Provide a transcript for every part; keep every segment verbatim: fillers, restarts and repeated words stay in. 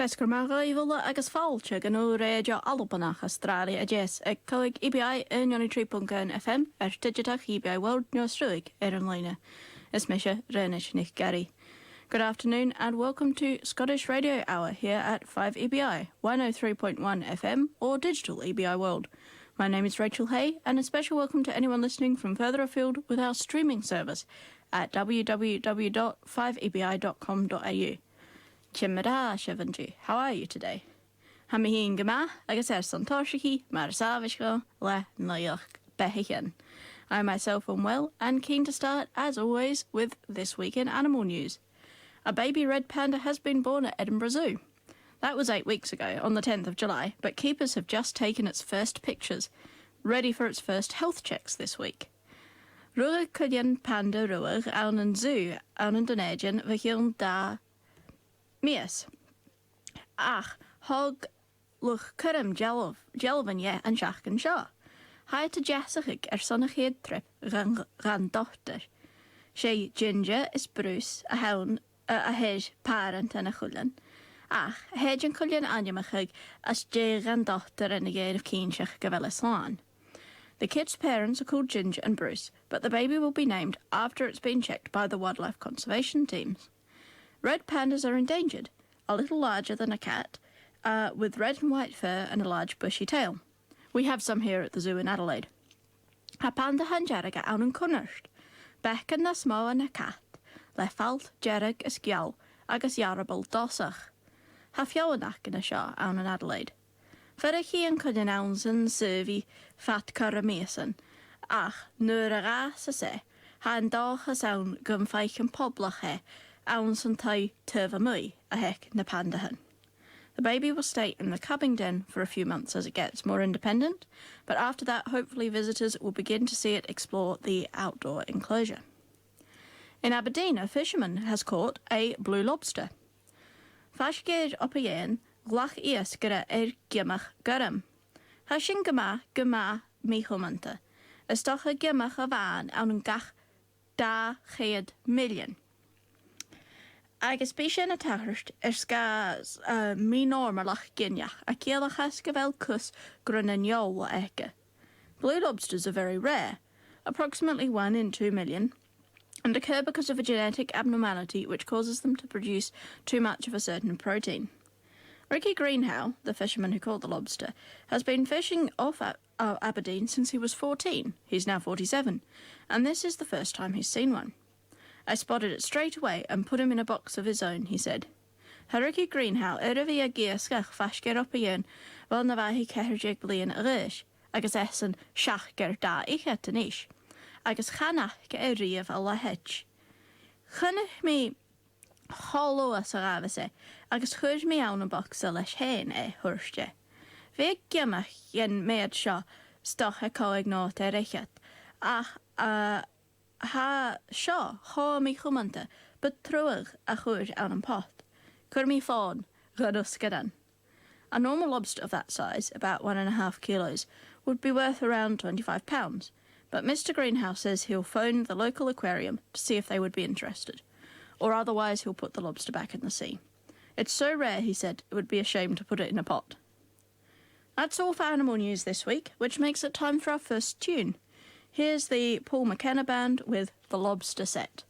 Is gur math dhuibh uile agus fàilte gu Rèidio Albannach Astràilia a Deas aig còig E B I a h-aon a h-aon trì punt a h-aon F M air digiteach E B I World no sruthadh air an loidhne. Is mise Raghnaid NicGarry. Good afternoon and welcome to Scottish Radio Hour here at five E B I, one oh three point one F M or digital E B I World. My name is Rachel Hay, and a special welcome to anyone listening from further afield with our streaming service at w w w dot five e b i dot com dot a u. Ciamar a tha sibh an-diugh? How are you today? Tha mi fhìn gu math agus airson tòiseachadh mar as àbhaist dhomh le naidheachd beathaichean. I myself am well and keen to start, as always, with this week in animal news. A baby red panda has been born at Edinburgh Zoo. That was eight weeks ago, on the tenth of July, but keepers have just taken its first pictures, ready for its first health checks this week. Rugadh cuilean panda ruadh ann an zoo ann an Dùn Èideann bho chionn dà mhìos. Ach thog luchd-cuirm dealbh, dealbhan dheth an t-seachdain seo. Chaidh iad a dheasachadh airson a' chiad trip dhan, dhan dotair. 'S e Ginger is Bruce a th' ann, a, a th' air pàrantan a' chuilein. Ach thèid an cuilean ainmeachadh às dèidh dhan dotair a dhèanamh cinnteach gu bheil e slàn. The kids' parents are called Ginger and Bruce, but the baby will be named after it's been checked by the wildlife conservation teams. Red pandas are endangered, a little larger than a cat, uh, with red and white fur and a large bushy tail. We have some here at the zoo in Adelaide. Tha pandathan dearga ann an cunnart, beagan nas motha na cat, le falt dearg is geal agus earball dosach. Tha feadhainn aca an seo ann an Adelaide. Fuirichidh an cuilean anns an t-sabhaladh fad corra mìosan, ach nuair a dh'fhàsas e, tha an dòchas ann gum faic am poblach e anns an taigh taobh a-muigh a th' aig na pandathan. The baby will stay in the cubbing den for a few months as it gets more independent, but after that, hopefully visitors will begin to see it explore the outdoor enclosure. In Aberdeen, a fisherman has caught a blue lobster. Faisg air Obar Dheathain, ghlac iasgaire air giomach gorm. Tha sin gu math, gu math mì-chumanta. Is dòcha giomach a bh' ann ann an gach dà cheud millean. Agus bidh sin a' tachairt air sgàth, uh, mì-normalaidh gineach, a' ciallachadh gu bheil cus grunn an fheòil aige. Blue lobsters are very rare, approximately one in two million, and occur because of a genetic abnormality which causes them to produce too much of a certain protein. Ricky Greenhow, the fisherman who caught the lobster, has been fishing off A-, uh, Aberdeen since he was fourteen. He's now forty-seven, and this is the first time he's seen one. "I spotted it straight away and put him in a box of his own," he said. Tha Ricky Greenhow air a bhith ag iasgach faisg air Obar Dheathain bhon a bha e ceithir deug bliadhna a dh'aois, agus esan seachd air dà fhichead a-nis, agus chan fhaca e riamh a leithid. Chunnaic mi cho luath 's a ghabhas e, agus chuir mi ann am bogsa leis fhèin e, thuirt e. Bhiodh giomach dhen mheud seo 's dòcha còig no trì fichead, ach, uh, tha seo cho mì-chumanta, bu truagh a chur ann am pot. Chuir mi fòn dhan iasgair ann. A normal lobster of that size, about one and a half kilos, would be worth around twenty-five pounds, but Mister Greenhow says he'll phone the local aquarium to see if they would be interested, or otherwise he'll put the lobster back in the sea. It's so rare, he said, it would be a shame to put it in a pot. That's all for animal news this week, which makes it time for our first tune. Here's the Paul McKenna Band with The Lobster Set.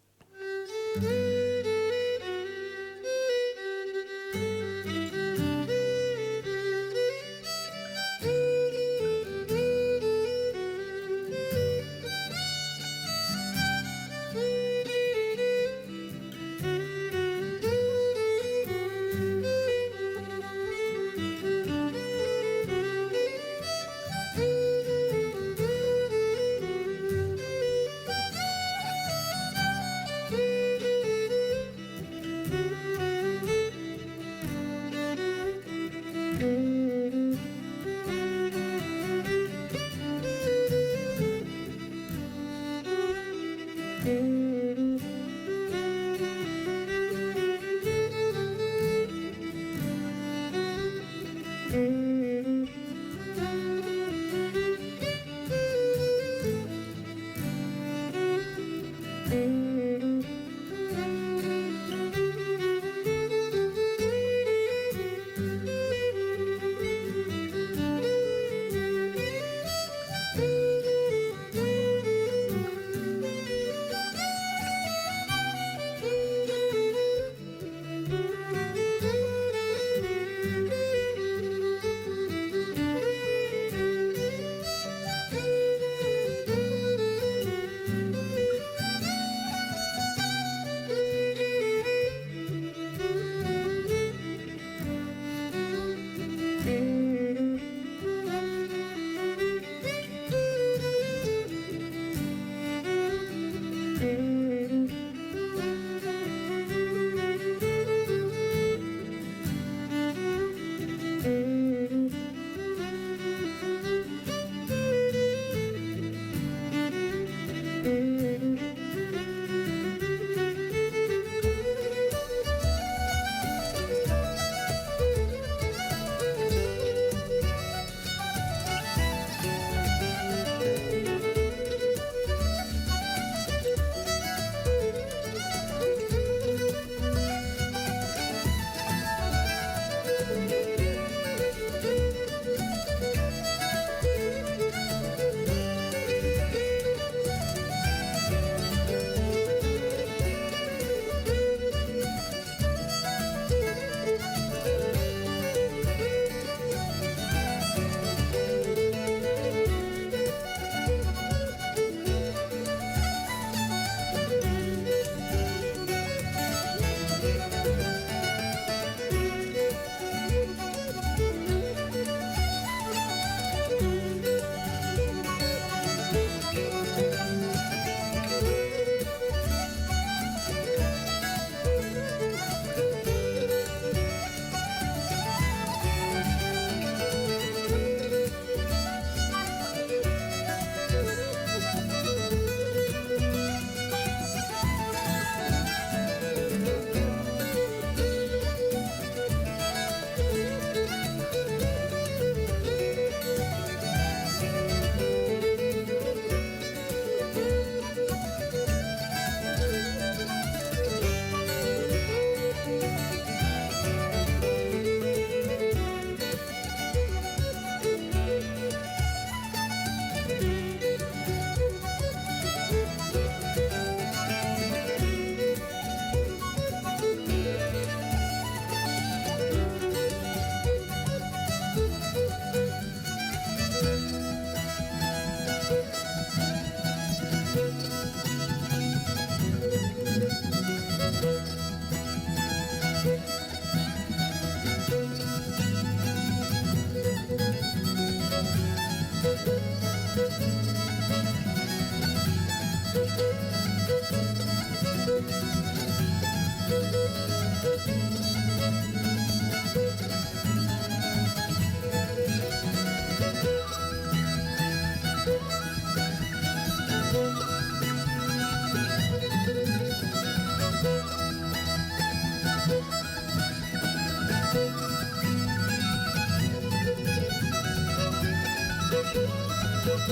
'S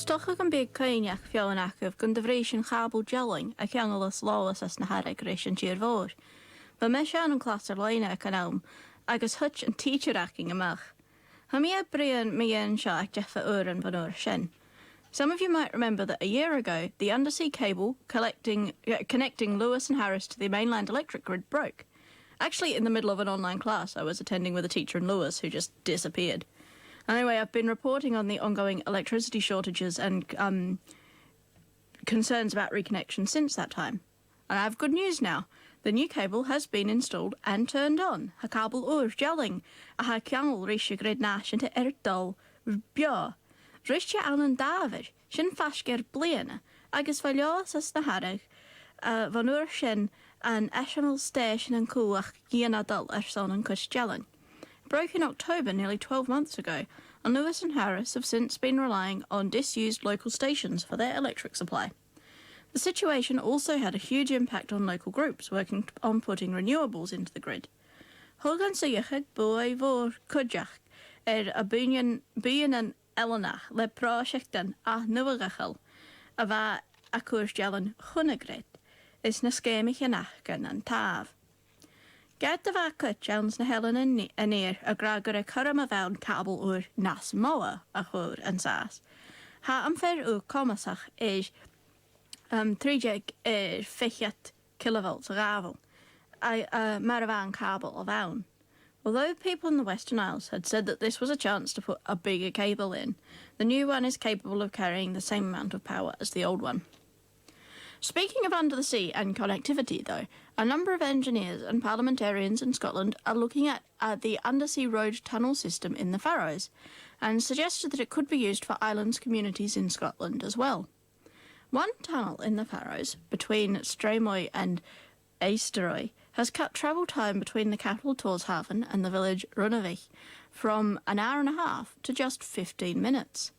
dòcha gum biodh cuimhne aig feadhainn agaibh gun do bhris an càball dealain a cheangail Leòdhas às na Hearadh ris an tìr-mòr. Bha mise ann an clas air-loidhne aig an àm, agus thuit an tidsear againn a-mach. Tha mi a' bruidhinn mu dheidhinn seo aig deich uairean bhon uair sin. Some of you might remember that a year ago, the undersea cable collecting, uh, connecting Lewis and Harris to the mainland electric grid broke. Actually, in the middle of an online class I was attending with a teacher in Lewis who just disappeared. Anyway, I've been reporting on the ongoing electricity shortages and, um, concerns about reconnection since that time. And I have good news now. The new cable has been installed and turned on. Tha càball ùr dealain a tha a' ceangal ris a' ghrid nàiseanta air dòigh beò. Bhris e ann an dà mhìos, sin faisg air bliadhna, agus bha Leòdhas às na Hearadh, uh, bhon uair sin an eisimeileachd stèisean an cumhachd a dhèanamh a' dol airson an cuid dealain. Broke in October, nearly twelve months ago, and Lewis and Harris have since been relying on disused local stations for their electric supply. The situation also had a huge impact on local groups working t-, on putting renewables into the grid. Thug an suidheachadh buaidh mhòr cuideachd air a' bhuidheann, bhuidheann eileanach le pròiseactan ath-nuadhachdail a bha a' cur dealan chun a' ghrid, is na sgeamaichean aca nan tàmh. Ged a bha cuid anns na h-Eileanan An Iar ag ràdh gur e cothrom a bh' ann càball ùr nas motha a chur an sàs, tha am fear ùr comasach air, um, trì deug air fichead kilovolts a ghabhail, a, a, mar a bha an càball a bh' ann. Although people in the Western Isles had said that this was a chance to put a bigger cable in, the new one is capable of carrying the same amount of power as the old one. Speaking of under the sea and connectivity, though, a number of engineers and parliamentarians in Scotland are looking at, at the undersea road tunnel system in the Faroes, and suggested that it could be used for islands communities in Scotland as well. One tunnel in the Faroes, between Streymoy and Eysturoy, has cut travel time between the capital Tórshavn and the village Runavík from an hour and a half to just fifteen minutes.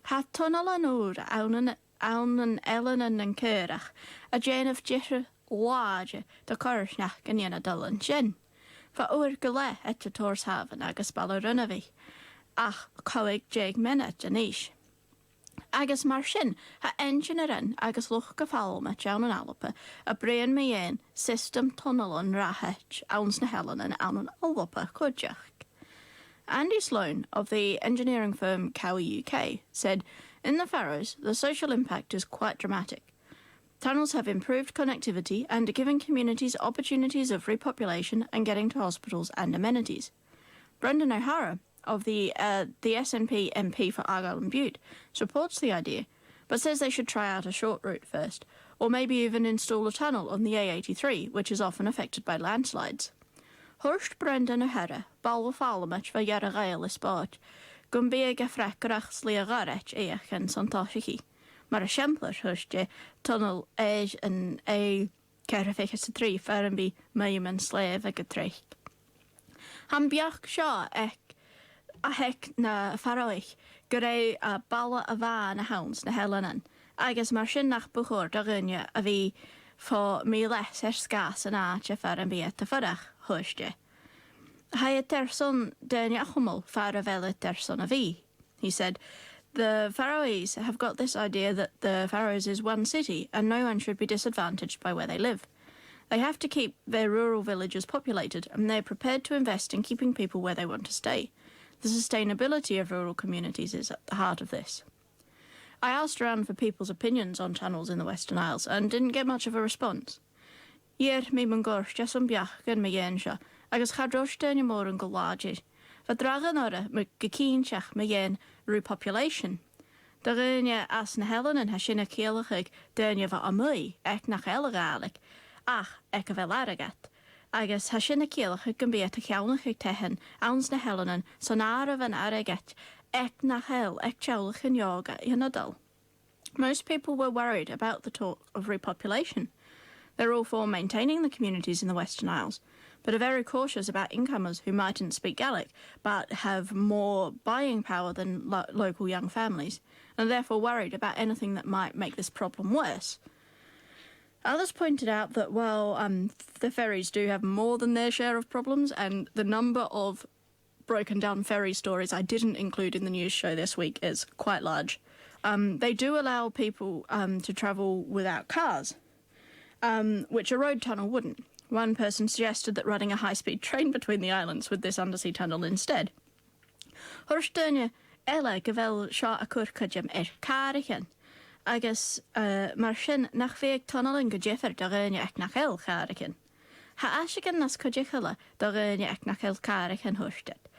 Tha tunnalan ùra ann an ann an Eilean nan Caorach, a' dèanamh difear làidir do choimhearsnachd a' dèanamh dol an sin. Bha uair gu leth eadar Tórshavn agus baile Runavík, ach còig deug mionaid a-nis. Agus mar sin, tha einnseanairean agus luchd-foghlamaichte ann an Alba a' bruidhinn mu dheidhinn siostam tunnalan reathaid anns na h-eileanan ann an Alba cuideachd. Andy Sloan of the engineering firm Cowie U K said, "In the Faroes, the social impact is quite dramatic. Tunnels have improved connectivity and are giving communities opportunities of repopulation and getting to hospitals and amenities." Brendan O'Hara of the, uh, the S N P M P for Argyll and Bute supports the idea, but says they should try out a short route first, or maybe even install a tunnel on the A eighty-three, which is often affected by landslides. Thuirt Brendan O'Hara, ball-fhoghlamach bho Earra-Ghàidheal is Spòrs, gum biodh e freagarrach slighe ghoirid fheuchainn san toiseach. Mar eisimpleir, thuirt e, tunnel air an A ceithir fichead 's a trì far am bi Meumman Slèibh gu tric. Tha am beachd seo aig, a th' aig na Faroich gur e, uh, baile a-mhàin a th' anns na h-eileanan, agus mar sin nach bu chòir do dhuine a bhith fo mhìle air sgàth san àite far am bi iad a' fuireach, thuirt e. Tha iad airson daoine a chumail far a bheil iad airson a bhith. He said, "The Faroese have got this idea that the Faroes is one city and no one should be disadvantaged by where they live. They have to keep their rural villages populated, and they're prepared to invest in keeping people where they want to stay. The sustainability of rural communities is at the heart of this." I asked around for people's opinions on tunnels in the Western Isles and didn't get much of a response. Dh'iarr mi mun cuairt airson beachdan mu dheidhinn seo, agus cha robh daoine mòran gu làidir. Bha draghan orra mu, gu cinnteach mu dheidhinn repopulation. Do dhaoine às na h-eileanan tha sin a' ciallachadh daoine a bha a-muigh aig nach eil a' Ghàidhlig, ach aig a bheil airgead. Agus tha sin a' ciallachadh gum bi iad a' ceannach taighean anns na h-eileanan san àireamh an airgid aig nach eil aig teaghlaichean òga a' dol. Most people were worried about the talk of repopulation. They're all for maintaining the communities in the Western Isles, but are very cautious about incomers who mightn't speak Gaelic but have more buying power than lo- local young families, and are therefore worried about anything that might make this problem worse. Others pointed out that while um, the ferries do have more than their share of problems, and the number of broken down ferry stories I didn't include in the news show this week is quite large. Um, they do allow people um, to travel without cars, um, which a road tunnel wouldn't. One person suggested that running a high speed train between the islands with this undersea tunnel instead. Thuirt daoine eile gu bheil seo a' cur cuideam air càraichean, agus uh, mar sin nach bi tunnalan gu diofar do dhaoine aig nach eil càraichean. Tha aiseagan nas cuideachaile do dhaoine aig nach eil càraichean, thuirt iad,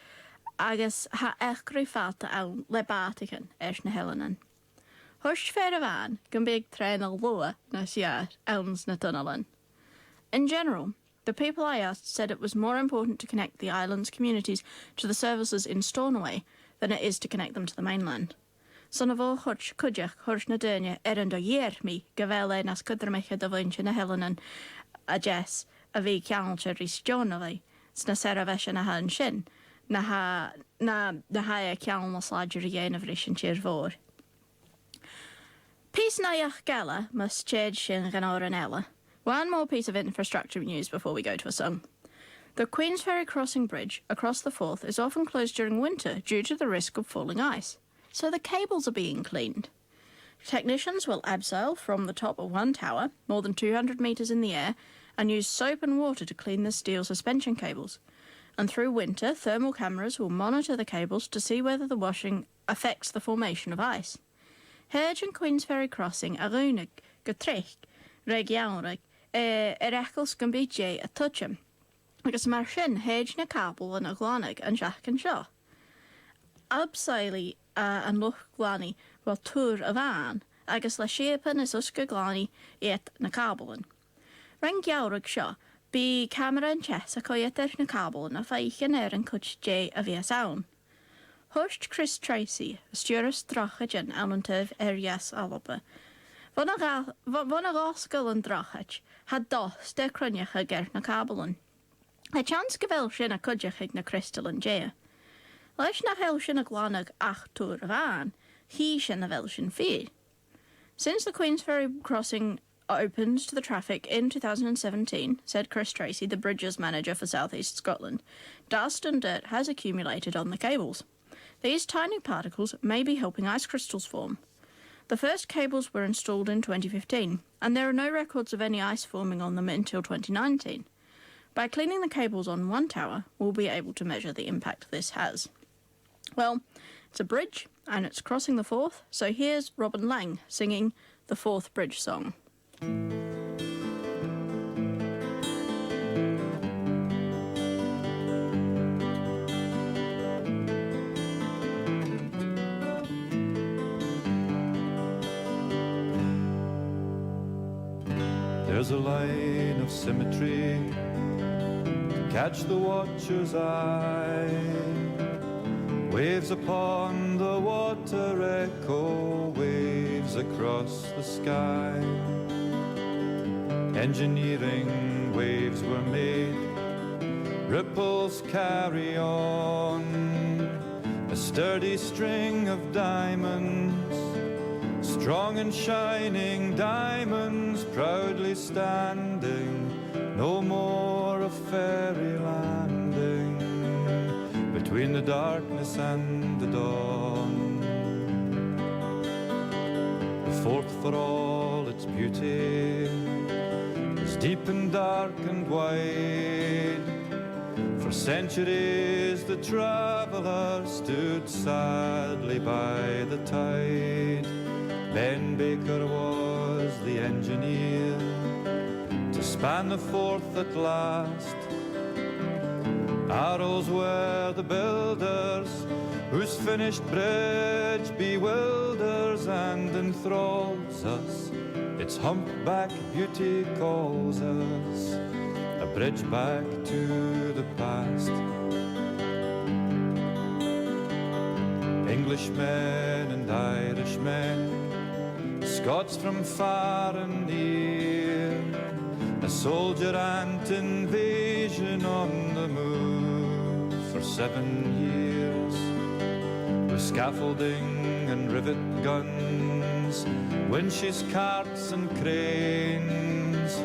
agus tha eachdraidh fada ann le bàtaichean air na h-eileanan. Thuirt fear a-mhàin gum biodh trèana luath nas fheàrr anns na tunnalan. In general, the people I asked said it was more important to connect the island's communities to the services in Stornoway than it is to connect them to the mainland. 'S ann a' bhò-chuid cuideachd thuirt na daoine air an do dh'iarr mi gu bheil e nas cudromaiche do mhuinntir na h-eileanan a deas a bhith ceangailte ri Steòrnabhagh 's na seirbheisean a th' ann sin, na tha, na, na tha e a' ceangal nas làidire a dhèanamh ris an tìr-mhòr. Pìos naidheachd eile, mus tèid sinn dhan òran eile. One more piece of infrastructure news before we go to a song. The Queensferry Crossing Bridge across the Forth is often closed during winter due to the risk of falling ice, so the cables are being cleaned. Technicians will abseil from the top of one tower, more than two hundred metres in the air, and use soap and water to clean the steel suspension cables. And through winter, thermal cameras will monitor the cables to see whether the washing affects the formation of ice. Thèid an Queensferry Crossing a dhùnadh gu tric re gheamhradh, eh, air eagal 's gum bi dè a' tuiteam. Agus mar sin, thèid na càbailean a ghlanadh an t-seachdain seo. Abseileadh, eh, an luchd-glanaidh bho Tùr a' Bhàin, agus le siabann is uisge-glanaidh iad na càbailean. Ron gheamhradh seo, bidh camara an teas a' coimhead air na càbailean a' faicinn air an cuid dè a bhios ann. Thuirt Chris Tracy, stiùireas drochaidean ann an Taobh Ear Dheas Alba: Bhon a dha-, bho-, bhon a dh'fhosgail an drochaid, tha dust air cruinneachadh air na càbailean. Tha teans gu bheil sin a' cuideachadh na criostalan deighe. Leis nach eil sin a' glanadh ach Tùr a' Bhàin, chì sinn a bheil sin fìor. Since the Queensferry crossing opened to the traffic in two thousand and seventeen, said Chris Tracy, the bridges manager for South East Scotland, dust and dirt has accumulated on the cables. These tiny particles may be helping ice crystals form. The first cables were installed in twenty fifteen, and there are no records of any ice forming on them until twenty nineteen. By cleaning the cables on one tower, we'll be able to measure the impact this has. Well, it's a bridge, and it's crossing the Forth, so here's Robin Laing singing the Forth Bridge Song. There's a line of symmetry to catch the watcher's eye. Waves upon the water echo, waves across the sky. Engineering waves were made, ripples carry on. A sturdy string of diamonds, strong and shining diamonds, proudly standing, no more of fairy landing, between the darkness and the dawn. The Forth, for all its beauty, is deep and dark and wide. For centuries the traveller stood sadly by the tide. Ben Baker was the engineer to span the Forth at last, Arrows where the builders whose finished bridge bewilders and enthralls us. Its humpback beauty calls us, a bridge back to the past. Englishmen and Irishmen, Scots from far and near, a soldier-ant invasion on the move for seven years, with scaffolding and rivet guns, winches, carts and cranes,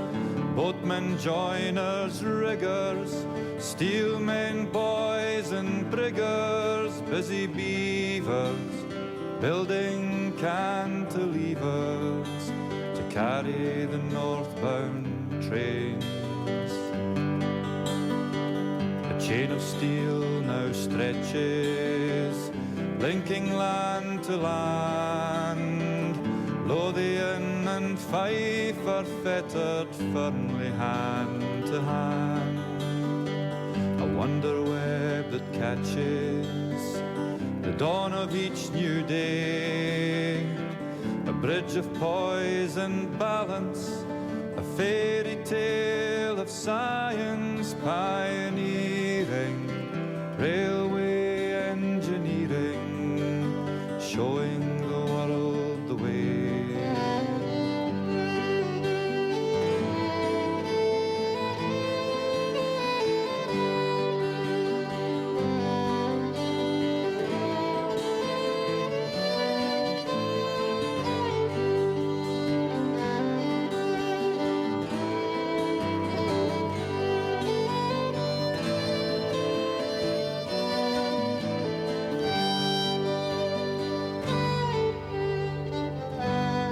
boatmen, joiners, riggers, steelmen, buoys and briggers, busy beavers, building cantilevers to carry the northbound trains. A chain of steel now stretches, linking land to land. Lothian and Fife are fettered firmly hand to hand. A wonder web that catches the dawn of each new day, a bridge of poise and balance, a fairy tale of science, pioneering, railway engineering, showing the world the way.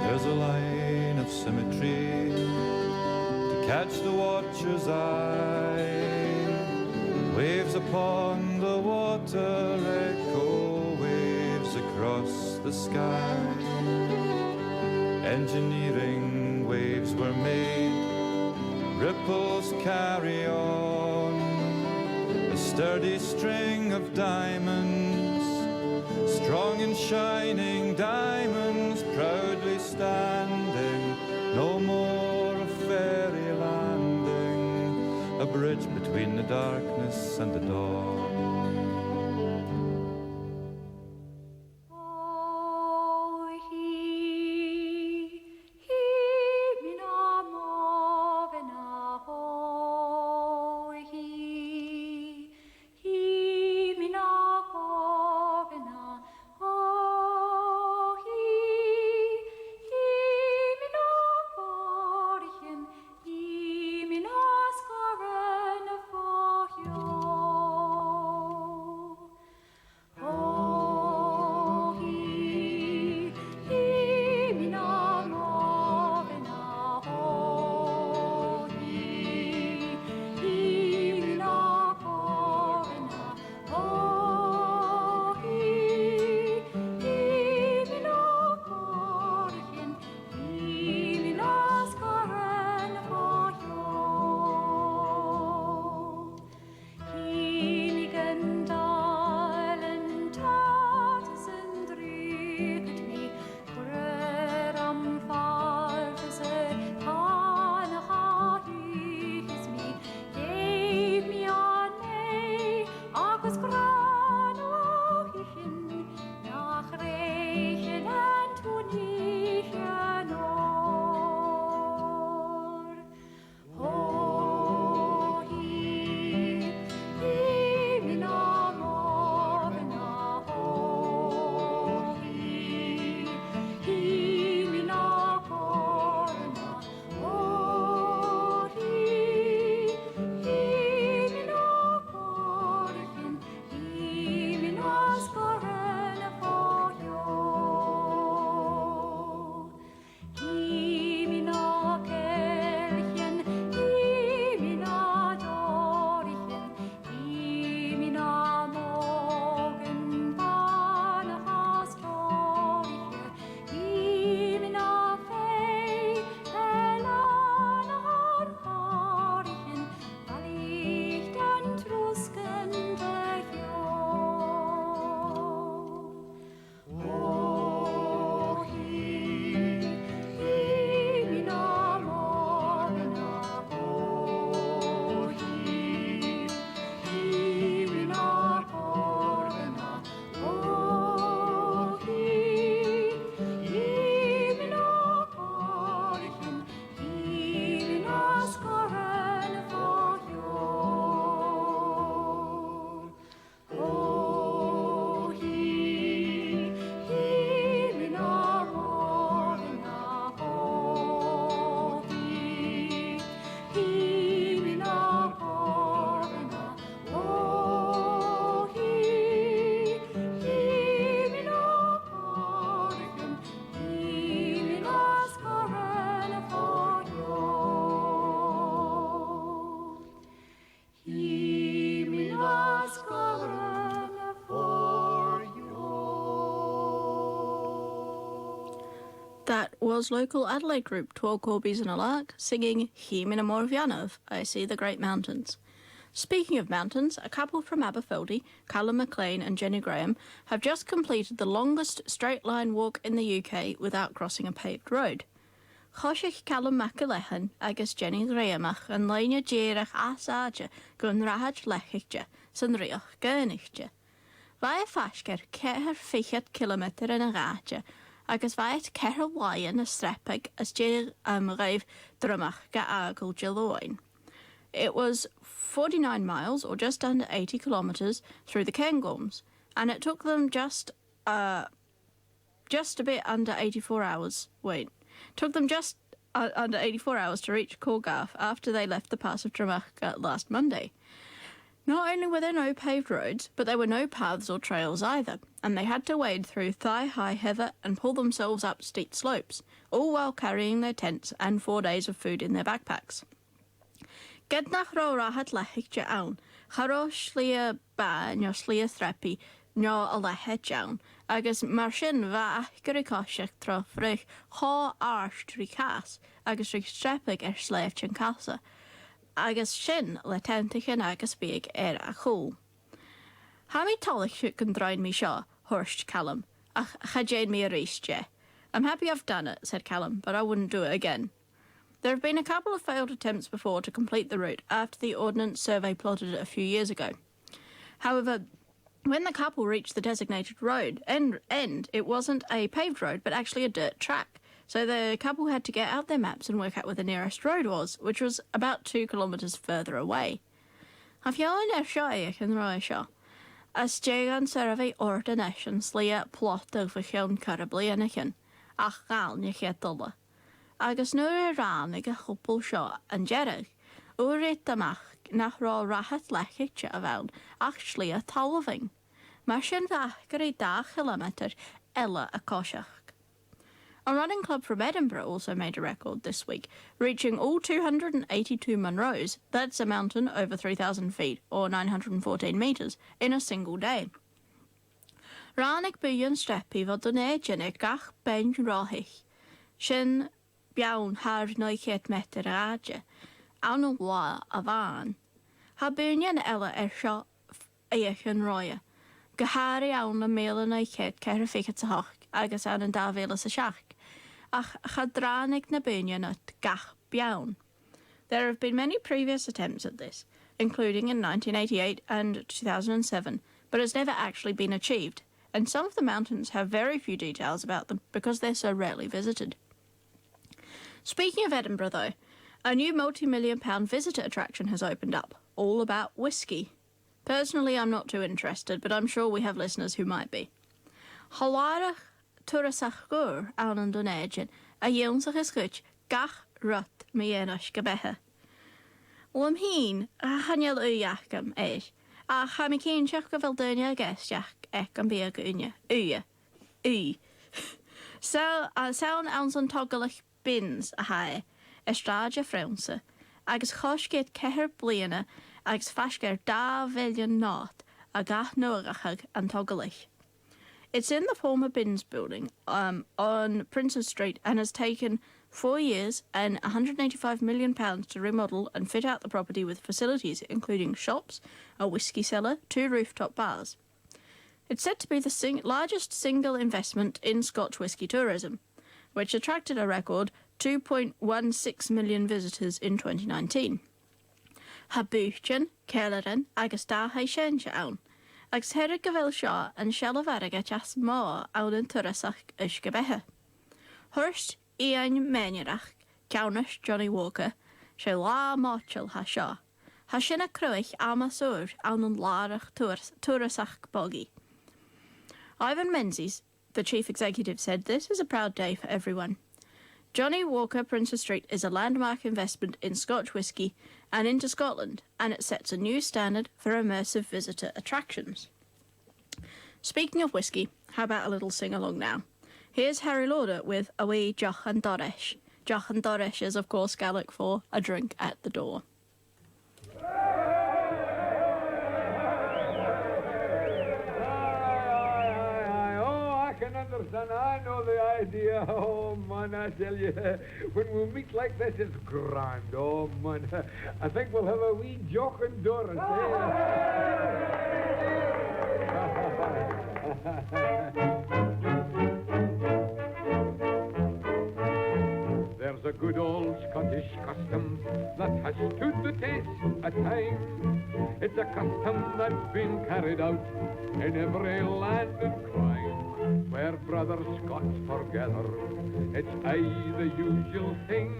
There's a line of symmetry to catch the watcher's eye. Waves upon the water, echo waves across the sky. Engineering waves were made, ripples carry on. A sturdy string of diamonds, strong and shining diamonds, proudly standing, no more a fairy landing, a bridge between the darkness and the dawn. That was local Adelaide group Twelve Corbies and a Lark singing Chì mi na Mòr-mheanbh, I See the Great Mountains. Speaking of mountains, a couple from Aberfeldy, Calum MacLean and Jenny Graham, have just completed the longest straight line walk in the U K without crossing a paved road. Choisich Calum MacIlleathain agus Jenny Ghreumach an loidhne dìreach as àirde gun rathad leathchaichte san Rìoghachd Aonaichte. Bha e faisg air ceithir fichead cilemeatair an àite agus bha iad ceithir làithean a' streapadh às dèidh, um, a' ghaoth dromach ga fhàgail Diluain. It was forty-nine miles, or just under eighty kilometres, through the Cairngorms, and it took them just, uh, just a bit under eighty-four hours. Wait, took them just, uh, under eighty-four hours to reach Coolgarth after they left the Pass of Drumachaga last Monday. Not only were there no paved roads, but there were no paths or trails either, and they had to wade through thigh-high heather and pull themselves up steep slopes, all while carrying their tents and four days of food in their backpacks. Ged nach robh rathad leathchaichte ann, cha robh slighe bàigh no slighe streapaidh no a leithid ann, agus mar sin bha aca ri coiseachd tro fhraoch cho àrd ri chas agus ri streapadh air slèibhtean casa, agus sin le teantaichean agus biadh air a chùl. "Tha mi toilichte gun do rinn mi seo," thuirt Calum, "ach cha dèan mi a-rithist e." "I'm happy I've done it," said Calum, "but I wouldn't do it again." There have been a couple of failed attempts before to complete the route after the Ordnance Survey plotted it a few years ago. However, when the couple reached the designated road end, end, it wasn't a paved road, but actually a dirt track. So the couple had to get out their maps and work out where the nearest road was, which was about two kilometres further away. Tha feadhainn air seo fheuchainn roimhe seo. Às dèidh an suirbhidh Ordnance an t-slighe plotadh bho chionn ceithir bliadhnaichean, ach dh'fhalbh na cead uile. Agus nuair a ràinig a' chupall seo an deireadh, fhuair iad a-mach nach robh rathad leathchaichte a bh' ann ach slighe talmhainn. Mar sin bha aca ri dà chilemeatair eile a choiseachd. A running club from Edinburgh also made a record this week, reaching all two hundred and eighty-two Munros, that's a mountain over three thousand feet or nine hundred and fourteen metres, in a single day. Ràinig buidheann streapaidh bho Dhùn Èideann air gach beinn reothadh, sin beann thar naoi ceud meatair a dh'fhaide, ann an latha a-mhàin. Tha buidheann eile air seo fheuchainn roimhe, gu h-àraidh ann am mìle naoi ceud ceithir fichead 's a h-ochd agus ann an dà mhìle 's a seachd, ach cha do ràinig na buidhnean ud gach beann. There have been many previous attempts at this, including in nineteen eighty-eight and two thousand and seven, but it's never actually been achieved, and some of the mountains have very few details about them because they're so rarely visited. Speaking of Edinburgh, though, a new multi-million pound visitor attraction has opened up, all about whisky. Personally, I'm not too interested, but I'm sure we have listeners who might be. Tha làrach turasachd ùr ann an Dùn Èideann a dh'ionnsaich is chuid gach rud mu dheidhinn uisge-beatha. Leam fhìn, chan eil ùidh agam air, ach tha mi cinnteach gu bheil daoine ag èisteachd aig am biodh ùine, ùidh, ùidh. So, uh, 's ann anns an togalach Binns a tha e, air Sràid a' Phrionnsa, agus choisich e ceithir bliadhna agus faisg air dà mhillean not a dh'ath-nuadhachadh an togalach. It's in the former Binns building, um, on Princes Street and has taken four years and a hundred and eighty-five million pounds to remodel and fit out the property with facilities including shops, a whisky cellar, two rooftop bars. It's said to be the sing-, largest single investment in Scotch whisky tourism, which attracted a record two point one six million visitors in twenty nineteen. Tha bùithtean, ceilearan agus dà thaigh-seinnse ann, agus their gu bheil seo an seilbh airgid as motha ann an turasachd uisge-beatha. Thuirt Iain Mèinnearach, ceannard Johnnie Walker, 's e latha moiteil a tha seo. Tha sin a' cruthachadh amas ùr ann an làrach turas-, turasachd bogaidh. Ivan Menzies, the chief executive, said this is a proud day for everyone. Johnnie Walker Princes Street is a landmark investment in Scotch whisky and into Scotland, and it sets a new standard for immersive visitor attractions. Speaking of whisky, how about a little sing-along now? Here's Harry Lauder with A Wee Deoch an Dorais. Deoch an Dorais is, of course, Gaelic for a drink at the door. And I know the idea. Oh, man, I tell you, when we meet like this, it's grand. Oh, man, I think we'll have a wee jock and Doris, eh? There's a good old Scottish custom that has stood the test of time. It's a custom that's been carried out in every land and clime, where brother Scots forgather. It's aye the usual thing.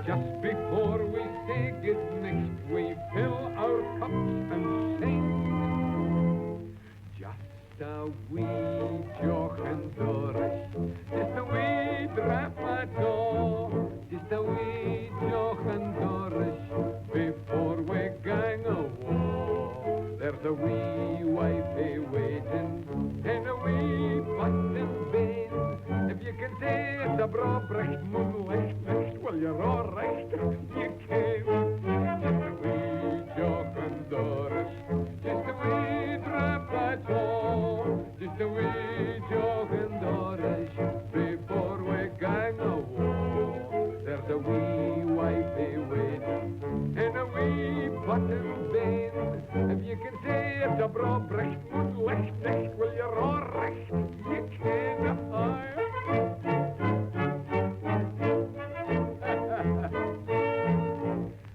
Just before we say good night, we fill our cups and sing. Just a wee joch and Doris, just a wee drap at all, just a wee joch and Doris, before we gang awa. There's a wee wifie waiting in a wee button bane. If you can say it's a braw bright moonlight nicht, well, you're all right, you ken. Just a wee joch and Doris, just a wee drap at all, just a wee joch and Doris, before we gang awa. There's a wee wifie waiting in a wee button bane. If you can say it's a braw bright moonlight nicht, well, you're all right, you ken. Aye.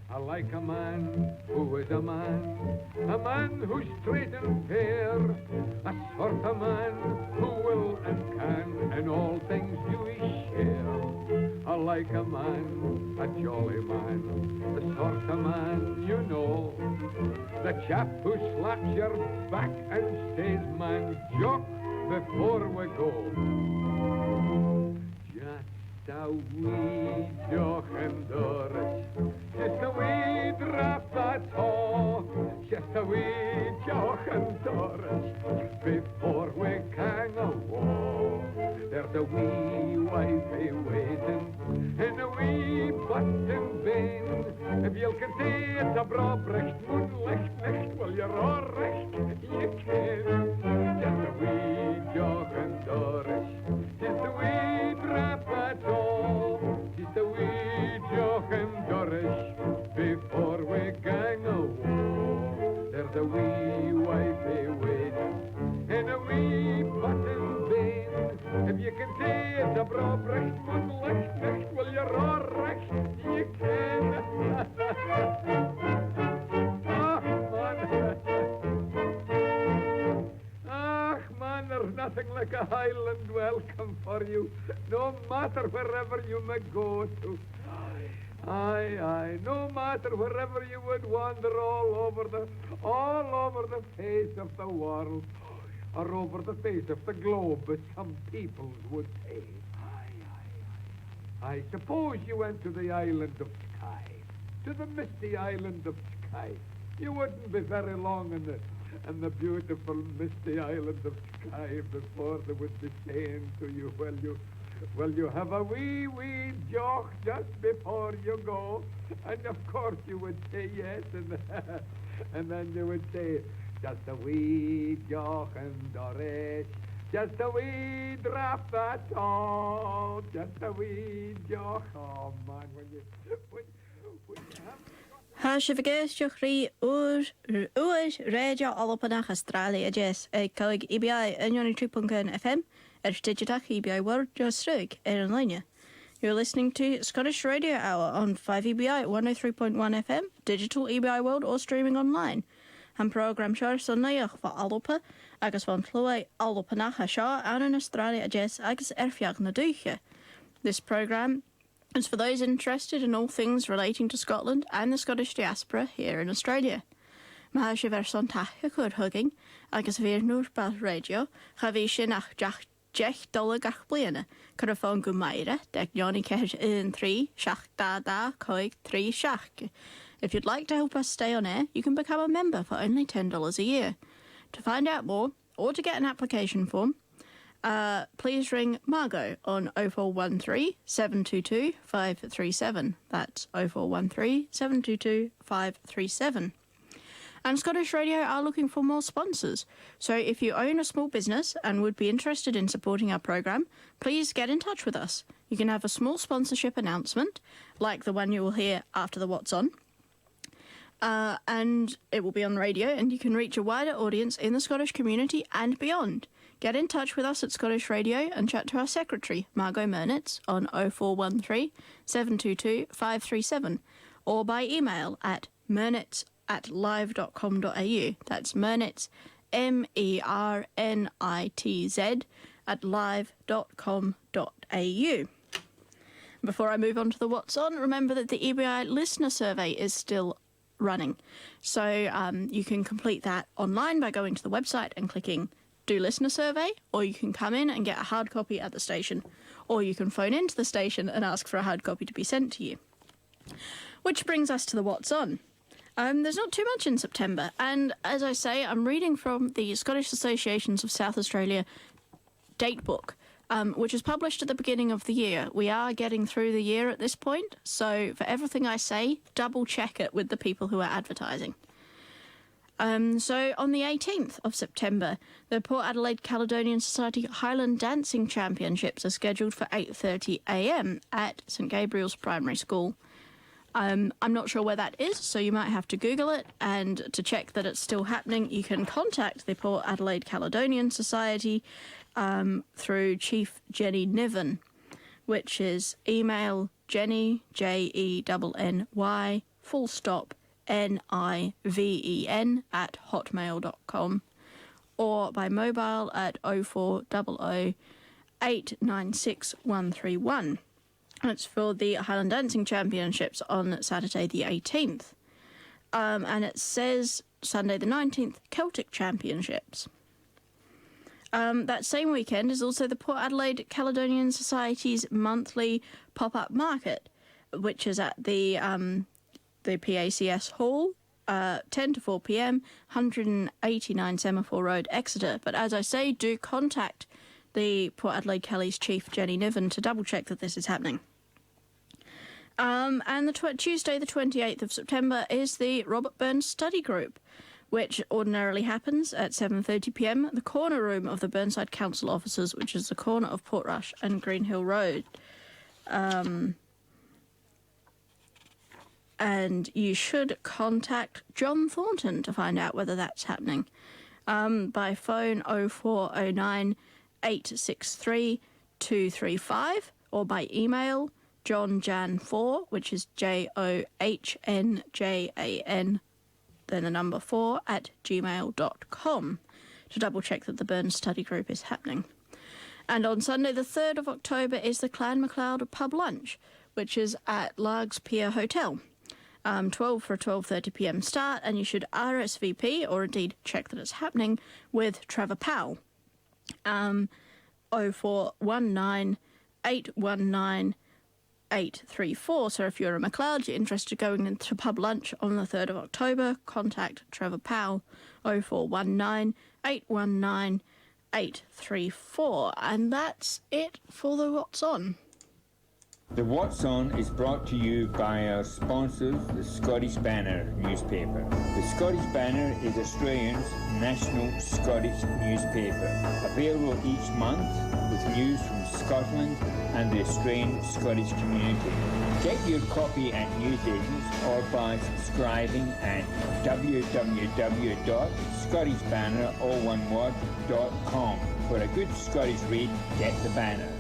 I like a man who is a man, a man who's straight and fair, a sort of man who will and can in all things do his share. I like a man, a jolly man, the sort of man you know, the chap who slaps your back and says, "Man, jock before we go." Just a wee joch and Doris, just a wee drap at all, just a wee joch and Doris, before we gang awa. There's a wee wifie waiting in a wee button bane. If you can say it's a braw bright moonlight nicht, well, you're all right, you ken. Just a wee joch and Doris, just a wee drap at all, just a wee joch and Doris, before we gang awa. There's a wee wifie waiting in a wee button bane. If you can say it's a braw bright moonlight nicht, well, you're all right, you ken. Ah, man. Ah, man, there's nothing like a Highland welcome for you, no matter wherever you may go to. Aye, aye, no matter wherever you would wander all over the, all over the face of the world, or over the face of the globe, as some peoples would say. Aye, aye, aye. I suppose you went to the island of Skye, to the misty island of Skye. You wouldn't be very long in the, in the beautiful misty island of Skye before they would be saying to you, "Will you, will you have a wee, wee joch just before you go?" And of course you would say yes, and, and then they would say, "Just a wee joch and Doris, just a wee drap at all, just a wee joch." Oh man, will you, will, will you have Tha sibh ag èisteachd ri Ùr, Ùr Rèidio Albannach Astràilia a Deas aig còig E B I a h-aon a trì puing a h-aon F M, air digiteach E B I World no sruth air an loidhne. You're listening to Scottish Radio Hour on five E B I one oh three point one F M, digital E B I World or streaming online. Am prògram seo airson naidheachd bho Alba agus bhon t-sluagh Albannach a tha seo ann an Astràilia a Deas agus air feadh na dùthcha. This programme is for those interested in all things relating to Scotland and the Scottish diaspora here in Australia. Ma tha sibh airson taic a chur thugainn agus a bhith air an ùrlar rèidio, cha bhi sin ach deich, deich dollar gach bliadhna. Cuiribh fòn gu Myra, aig neoni ceithir aon trì, seachd dà dà, còig trì seachd. If you'd like to help us stay on air, you can become a member for only ten dollars a year. To find out more, or to get an application form, uh, please ring Margot on oh four one three, seven two two, five three seven. That's oh four one three, seven two two, five three seven. And Scottish Radio are looking for more sponsors. So if you own a small business and would be interested in supporting our programme, please get in touch with us. You can have a small sponsorship announcement, like the one you will hear after the What's On, uh, and it will be on radio, and you can reach a wider audience in the Scottish community and beyond. Get in touch with us at Scottish Radio and chat to our secretary, Margot Mernitz, on oh four one three, seven two two, five three seven, or by email at mernitz at live dot com dot a u. That's Mernitz, M E R N I T Z, at live dot com dot a u. Before I move on to the What's On, remember that the E B I listener survey is still running. So, um, you can complete that online by going to the website and clicking Do Listener Survey, or you can come in and get a hard copy at the station, or you can phone into the station and ask for a hard copy to be sent to you. Which brings us to the What's On. Um, there's not too much in September, and as I say, I'm reading from the Scottish Associations of South Australia date book, um, which was published at the beginning of the year. We are getting through the year at this point, so for everything I say, double check it with the people who are advertising. Um, so on the eighteenth of September, the Port Adelaide Caledonian Society Highland Dancing Championships are scheduled for eight thirty a m at St Gabriel's Primary School. Um, I'm not sure where that is, so you might have to Google it. And to check that it's still happening, you can contact the Port Adelaide Caledonian Society, um, through Chief Jenny Niven, which is email Jenny, J E N N Y, full stop, N I V E N at hotmail dot com, or by mobile at oh four double oh eight nine six one three one. It's for the Highland Dancing Championships on Saturday the eighteenth. Um, and it says Sunday the nineteenth, Celtic Championships. Um, that same weekend is also the Port Adelaide Caledonian Society's monthly pop-up market, which is at the, um, the P A C S Hall, uh, ten to four p.m., one hundred eighty-nine Semaphore Road, Exeter. But as I say, do contact the Port Adelaide Kelly's chief, Jenny Niven, to double check that this is happening. Um, and the tw- Tuesday, the twenty-eighth of September, is the Robert Burns Study Group, which ordinarily happens at seven thirty p.m. at the corner room of the Burnside Council offices, which is the corner of Portrush and Greenhill Road. Um, and you should contact John Thornton to find out whether that's happening, um, by phone oh four oh nine eight six three two three five, or by email, johnjan four, which is J O H N J A N, then the number four at gmail dot com, to double check that the Burns Study Group is happening. And on Sunday, the third of October, is the Clann MacLeod pub lunch, which is at Largs Pier Hotel. Um, twelve for a twelve thirty p.m. start, and you should R S V P, or indeed check that it's happening, with Trevor Powell. Um, oh four one nine eight one nine eight three four. So if you're a MacLeod, you're interested in going into pub lunch on the third of October, contact Trevor Powell, oh four one nine eight one nine eight three four. And that's it for the What's On. The What's On is brought to you by our sponsors, the Scottish Banner newspaper. The Scottish Banner is Australia's national Scottish newspaper, available each month with news from Scotland and the Australian Scottish community. Get your copy at newsagents or by subscribing at w w w dot scottish banner, all one word, dot com. For a good Scottish read, get the Banner.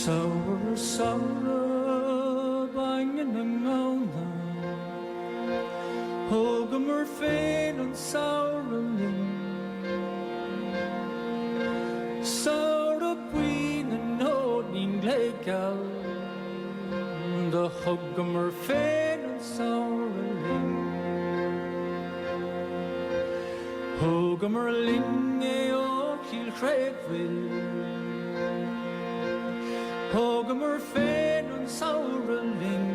Saoradh, saoradh, bainne na ngamhna, thugamar fhèin an saoradh linn. Saoradh buidhe nan òrain ghleoite. Thugamar fhèin an samhradh linn. Thugamar linn e o Chille Chraobhail. Thugamar fhèin an samhradh linn.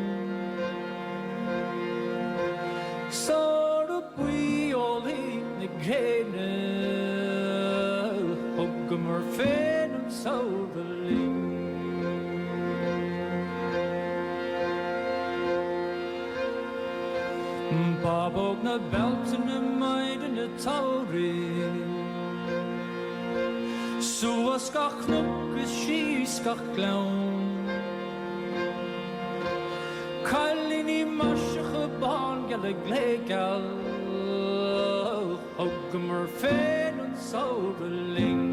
Samhradh buidhe eòlach na grèine, thugamar fhèin an samhradh linn. Bob òg na bealtaine, maide na samhraidh, suas gach cnoc is sìos gach gleann. Cailín Uibhisteach, a' bhàn-ghealaich glè gheal, thugamar fhèin an samhradh linn.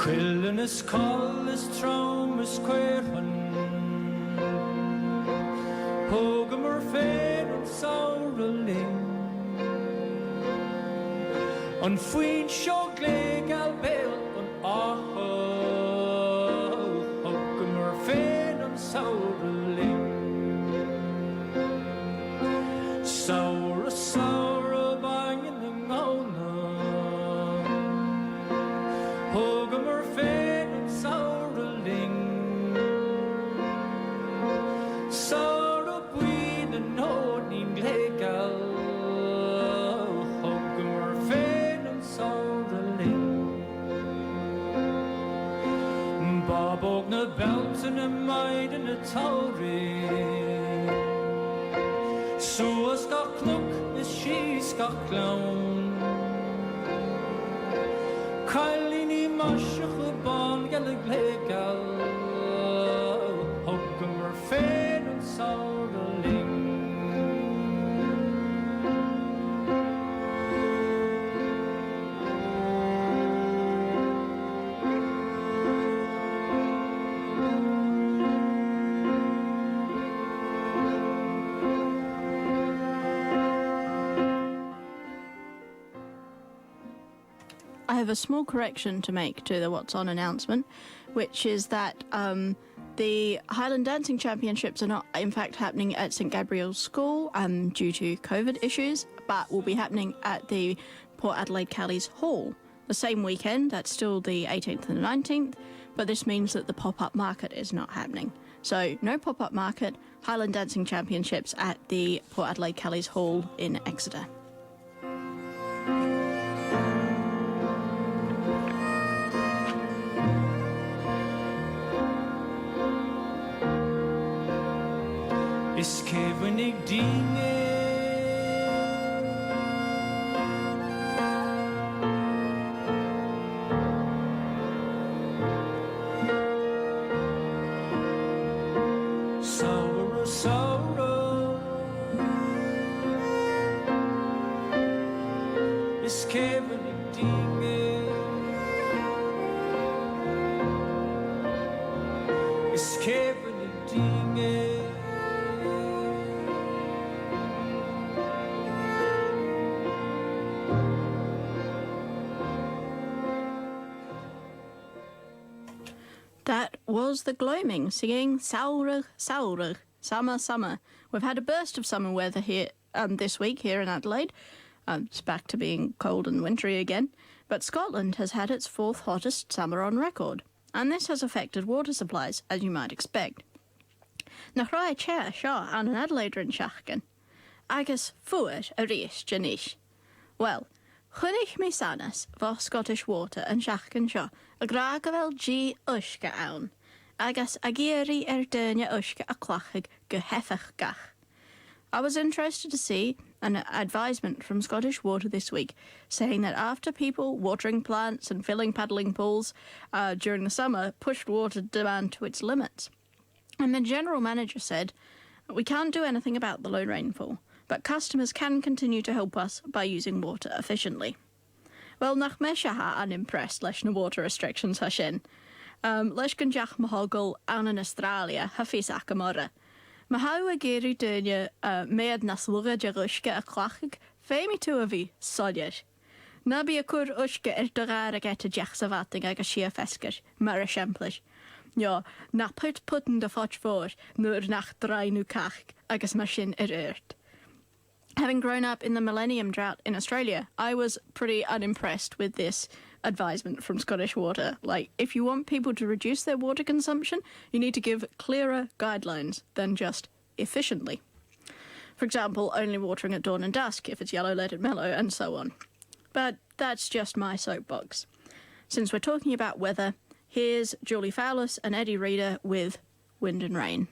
Cuilean is coll is trom is caoraich, thugamar fhèin an samhradh linn. An phuinnseog glè gheal, beul an àthach, thugamar fhèin an samhradh linn. Samhradh, samhradh, bainne na ngamhna, thugamar fhèin an samhradh linn. Samhradh buidhe nan òran glè gheal, thugamar fhèin an samhradh linn. Bob òg na bealtaine, maide na samhraidh, suas gach cnoc is sìos gach gleann. Cailín Uibhisteach, a' bhàn-ghealaich glè gheal, thugamar fhèin an samhradh linn. I have a small correction to make to the What's On announcement, which is that, um, the Highland Dancing Championships are not, in fact, happening at St Gabriel's School, um, due to COVID issues, but will be happening at the Port Adelaide Callies Hall the same weekend. That's still the eighteenth and the nineteenth, but this means that the pop-up market is not happening. So, no pop-up market, Highland Dancing Championships at the Port Adelaide Callies Hall in Exeter. Is cè bhuineadh dìnnear? Samhradh, samhradh, is cè bhuineadh dìnnear? Is cè bhuineadh dìnnear? That was the Gloaming singing Samhradh, samhradh, summer, summer. We've had a burst of summer weather here, um, this week here in Adelaide. Um, it's back to being cold and wintry again. But Scotland has had its fourth hottest summer on record, and this has affected water supplies, as you might expect. Nach robh e teth seo ann an Adelaide ron t-seachdain? agus fuar a-rithist a-nis. Uill, chunnaic mi sanas bho Scottish Water an t-seachdain seo ag ràdh gu bheil dìth uisge ann, agus ag iarraidh air daoine uisge a chleachdadh gu h-eifeachdach. I was interested to see an advisement from Scottish Water this week saying that after people watering plants and filling paddling pools, uh, during the summer pushed water demand to its limits. And the general manager said, "We can't do anything about the low rainfall, but customers can continue to help us by using water efficiently." Uill, nach mise a tha unimpressed leis na water restrictions a tha sin. Um, leis gun deach mo thogail ann an Astràilia, tha fios agam orra. Ma tha thu ag iarraidh daoine, uh, meud nas lugha de dh'uisge a chleachdadh, feumaidh tu a bhith soilleir. Na bi a' cur uisge air do ghàrradh aig an taigh-sa mhadainn agus sìor fheasgar, mar eisimpleir. No, na put putan do phoit mhòr nuair nach do rinn thu cach agus mar sin air adhart. Having grown up in the millennium drought in Australia, I was pretty unimpressed with this advisement from Scottish Water. Like, if you want people to reduce their water consumption, you need to give clearer guidelines than just efficiently. For example, only watering at dawn and dusk if it's yellow, let it mellow, and so on. But that's just my soapbox. Since we're talking about weather, here's Julie Fowlis and Eddie Reader with Wind and Rain.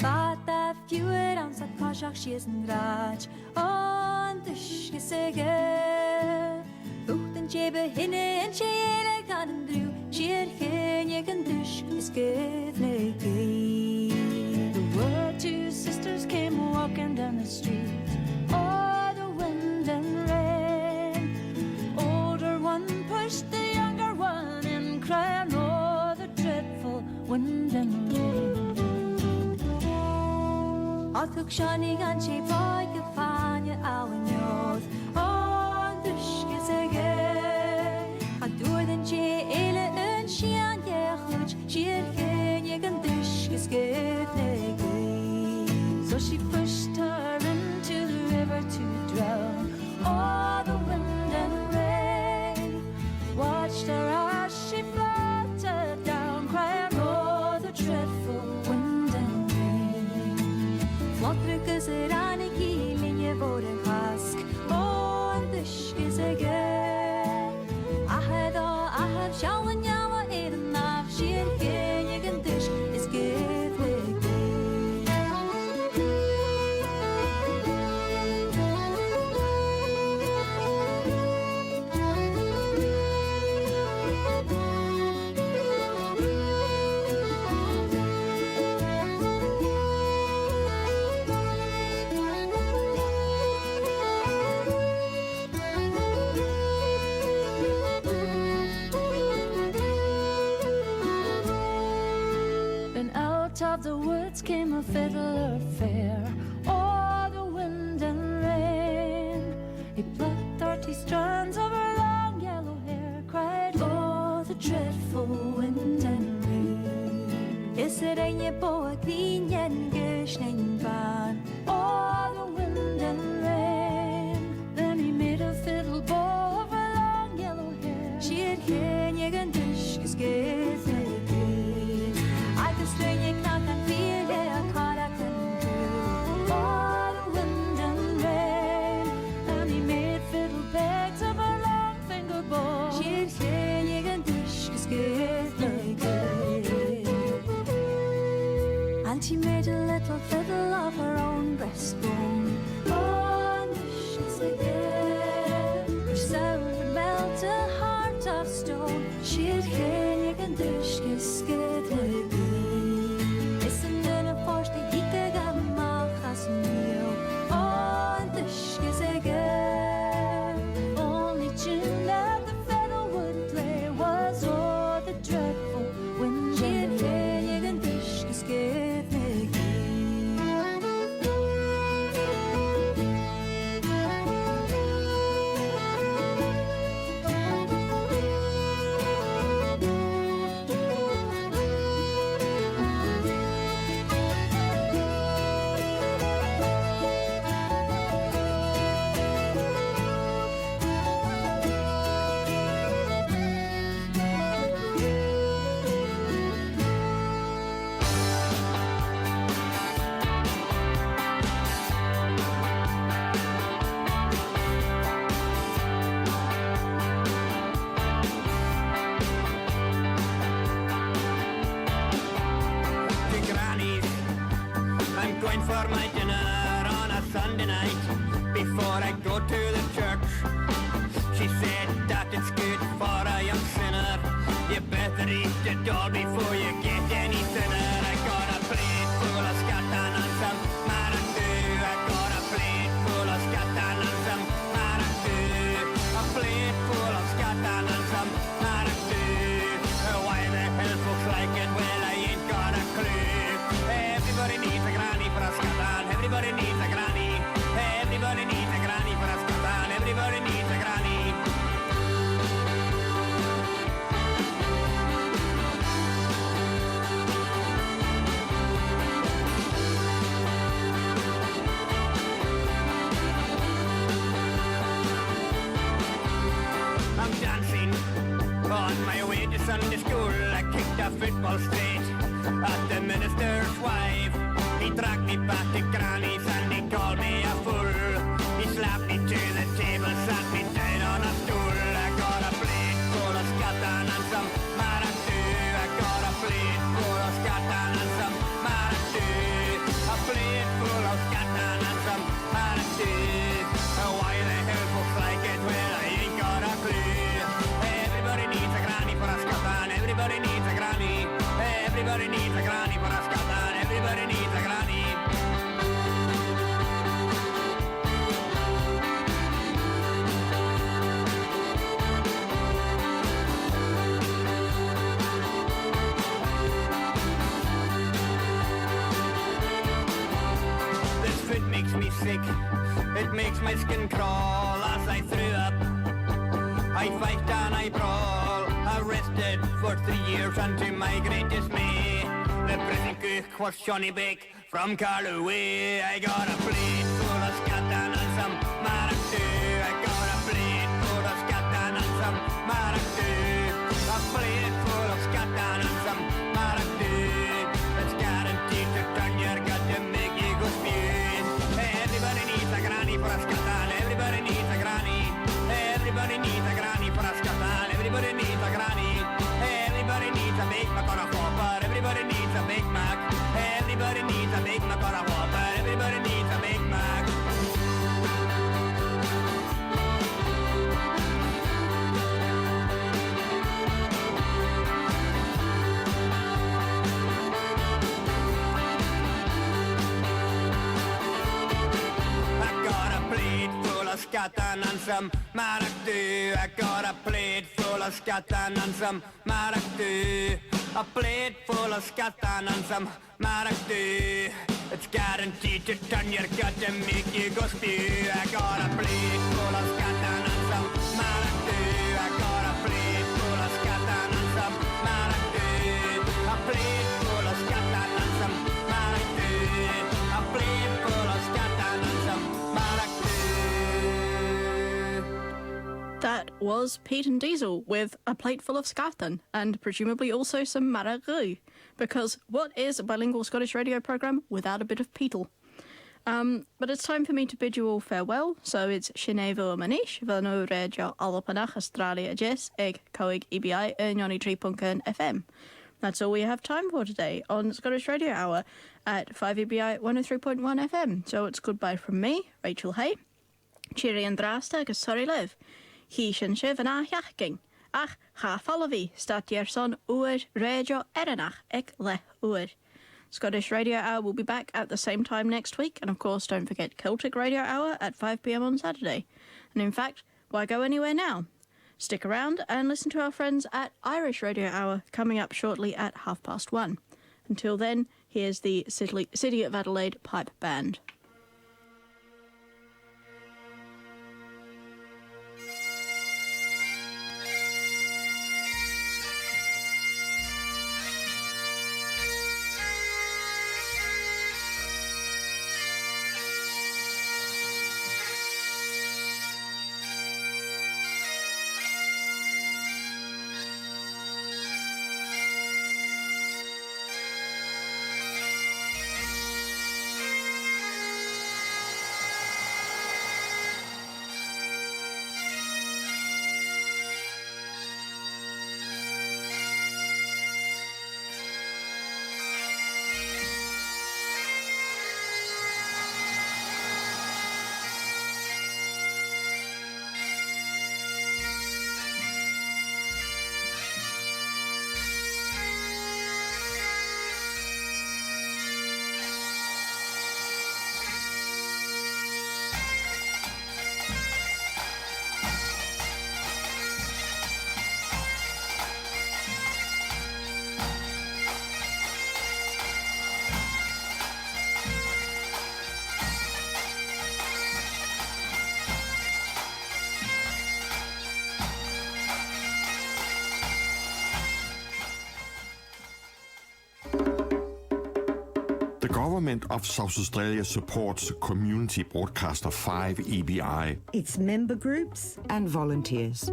Bha fiughair anns a' choiseachd sìos an t-sràid, on t-uisge 's a' ghaoth. Bhuail an tè bu shine an tè eile dhan an t-sruth, 's i air choinneamh an t-uisge is gaoth na gaoth. There were two sisters came walking down the street. Oh, the wind and rain. Older one pushed the younger one in, crying, "Oh, the dreadful wind and rain." Ach thug Seonaidh an tè bòidhche fàinne à an fheòil, on t-uisge 's a' ghaoth. Cha d' fhuair an tè eile an sìon de chuid, 's i air choinneamh an t-uisge is gaoth na gaoth. So she pushed her into the river to drown. Oh, the wind and rain watched her as she floated down, crying, "Oh, the dreadful wind and rain." Flòdraig is a ràinig i linne mhòr a chasg, on t-uisge 's a' ghaoth. Athair, ò athair, seall an neamh air an àmh, 's i air choinneamh an t-uisge is gaoth na gaoth. Then out of the woods came a fiddler fair. Oh, the wind and rain. He plucked thirty strands of her long yellow hair, cried, "Oh, the dreadful wind and rain." Is e rinn e bò a' chrìonain gus nan bàn. Oh, the wind and rain. Then he made a fiddle bow of her long yellow hair. 'S i air choinneamh an t-uisge is gaoth na gaoth. Agus rinn e cnag an fhìdh le a chàraichean cruaidh. Oh, the wind and rain. And he made fiddle pegs of her long finger bow. 'S i air choinneamh an t-uisge is gaoth na gaoth. And she made a little fiddle of her own breastbone. Oh, an t-uisge is a' ghaoth. Her sound would melt a heart of stone. 'S i air choinneamh an t-uisge is gaoth na gaoth. Is an duine fhathast a' tighinn a-mach às an fhìdh. Oh, an t-uisge is a' ghaoth. Only tune that the fiddle would play was, "Oh, the dreadful wind and rain." 'S i air choinneamh an t-uisge is gaoth na gaoth. For my dinner on a Sunday night, before I go to the church. She said that it's good for a young sinner. You better eat it all before you get any thinner. I got a plate full of scattan and some marachd too. I got a plate full of scattan and some marachd too. A plate full of scattan and some marachd too. Why the hell folks like it? Well, I ain't got a clue. Everybody needs a granny for a scattan. Everybody needs a granny. Everybody needs a granny for a scattan. Everybody needs a granny. I'm dancing on my way to Sunday school. I kicked a football straight at the minister's wife. He dragged me back to Granny's and he called me a fool. He slapped me to the table, sat me down on a stool. I got a plate full of scattan and some marachd too. I got a plate full of scattan and some marachd too. A plate full of scattan and some marachd too. Why the hell folks like it? Well, I ain't got a clue. Everybody needs a granny for a scattan. Everybody needs a granny. Everybody needs a granny for a scattan. Everybody needs a granny. This food makes me sick. It makes my skin crawl as I threw up. I fight and I brawl. Arrested for three years and to my great dismay, the prison cook was Johnny Bake from Carloway. I got a plate full of scattan and some marachd too. I got a plate full of scattan and some marachd too. A plate full of scattan and some marachd too. It's guaranteed to turn your gut and make you go spew. Everybody needs a granny for a scattan. Everybody needs a granny. Everybody needs a granny for a scattan. Everybody needs a granny. Everybody needs a Bake Mac or a Whopper. Everybody needs a Bake Mac. Everybody needs a Bake Mac or a Whopper. Everybody needs a Bake Mac. I got a plate full of scattan and some marachd too. I got a plate full of scattan and some marachd too. A plate full of scattan and some marachd too. It's guaranteed to turn your gut and make you go spew. I got a plate full of scattan and some marachd too. I got a plate full of scattan and some marachd too. A plate full of scattan and some marachd too. A plate full of scattan and some marachd too. That was Pete and Diesel with A Plate Full of Scattan and presumably also some marachd too, because what is a bilingual Scottish radio programme without a bit of Petal? Um, but it's time for me to bid you all farewell, so it's sin e bhuam a-nis, bhon Radio Albannach Australia Jess ag còig E B I, uh, ninety-three point one F M. That's all we have time for today on Scottish Radio Hour at five E B I one oh three point one F M. So it's goodbye from me, Rachel Hay. Tìoraidh an-dràsta agus soraidh leibh. Chì sinn sibh an ath sheachdain. Ach cha falbhaibh, stad airson uair rèidio èireannach aig leth-uair. Scottish Radio Hour will be back at the same time next week, and of course, don't forget Celtic Radio Hour at five p.m. on Saturday. And in fact, why go anywhere now? Stick around and listen to our friends at Irish Radio Hour coming up shortly at half past one. Until then, here's the City, City of Adelaide Pipe Band. Government of South Australia supports community broadcaster five E B I, its member groups and volunteers.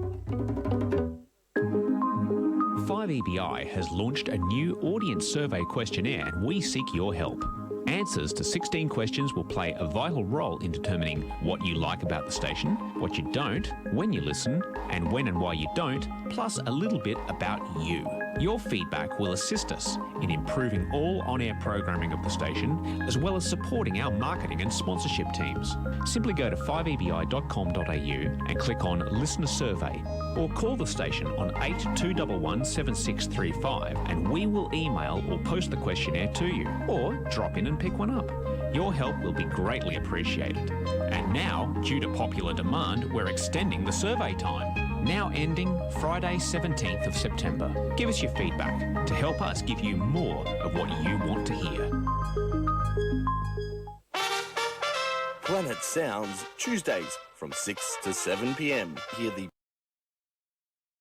Five E B I has launched a new audience survey questionnaire, and we seek your help. Answers to sixteen questions will play a vital role in determining what you like about the station, what you don't, when you listen, and when and why you don't, plus a little bit about you. Your feedback will assist us in improving all on-air programming of the station, as well as supporting our marketing and sponsorship teams. Simply go to five E B I dot com dot A U and click on Listener Survey, or call the station on eight two one one seven six three five, and we will email or post the questionnaire to you, or drop in and pick one up. Your help will be greatly appreciated. And now, due to popular demand, we're extending the survey time, now ending Friday seventeenth of September. Give us your feedback to help us give you more of what you want to hear. Planet Sounds, Tuesdays from six to seven p.m. Hear the